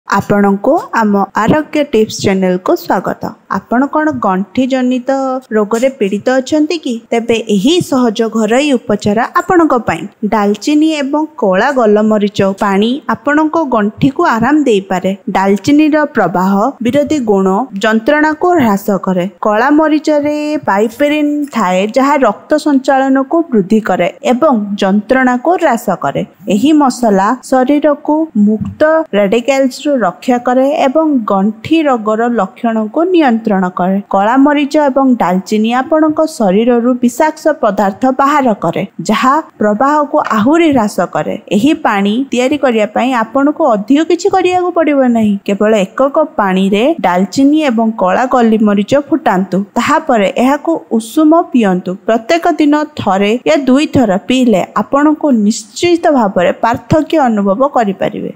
ଆପଣଙ୍କୁ ଆମ ଆରୋଗ୍ୟ ଟିପ୍ସ ଚ୍ୟାନେଲକୁ ସ୍ୱାଗତ। ଆପଣ କ'ଣ ଗଣ୍ଠି ଜନିତ ରୋଗରେ ପୀଡ଼ିତ ଅଛନ୍ତି କି? ତେବେ ଏହି ସହଜ ଘରୋଇ ଉପଚାର ଆପଣଙ୍କ ପାଇଁ। ଡାଲଚିନି ଏବଂ କଳା ଗୋଲମରିଚ ପାଣି ଆପଣଙ୍କ ଗଣ୍ଠିକୁ ଆରାମ ଦେଇପାରେ। ଡାଲଚିନିର ପ୍ରବାହ ବିରୋଧୀ ଗୁଣ ଯନ୍ତ୍ରଣାକୁ ହ୍ରାସ କରେ। କଳା ମରିଚରେ ପାଇପେରିନ୍ ଥାଏ, ଯାହା ରକ୍ତ ସଞ୍ଚାଳନକୁ ବୃଦ୍ଧି କରେ ଏବଂ ଯନ୍ତ୍ରଣାକୁ ହ୍ରାସ କରେ। ଏହି ମସଲା ଶରୀରକୁ ମୁକ୍ତ ରାଡିକାଲ୍ସରୁ ରକ୍ଷା କରେ ଏବଂ ଗଣ୍ଠି ରୋଗର ଲକ୍ଷଣକୁ ନିୟନ୍ତ୍ରଣ କରେ। କଳା ମରିଚ ଏବଂ ଡାଲଚିନି ଆପଣଙ୍କ ଶରୀରରୁ ବିଷାକ୍ତ ପଦାର୍ଥ ବାହାର କରେ, ଯାହା ପ୍ରବାହକୁ ଆହୁରି ହ୍ରାସ କରେ। ଏହି ପାଣି ତିଆରି କରିବା ପାଇଁ ଆପଣଙ୍କୁ ଅଧିକ କିଛି କରିବାକୁ ପଡ଼ିବ ନାହିଁ। କେବଳ 1 କପ୍ ପାଣିରେ ଡାଲଚିନି ଏବଂ କଳା ଗୋଲମରିଚ ଫୁଟାନ୍ତୁ, ତାହାପରେ ଏହାକୁ ଉଷୁମ ପିଅନ୍ତୁ। ପ୍ରତ୍ୟେକ ଦିନ ଥରେ ୟା 2ଥର ପିଇଲେ ଆପଣଙ୍କୁ ନିଶ୍ଚିତ ଭାବରେ ପାର୍ଥକ୍ୟ ଅନୁଭବ କରିପାରିବେ।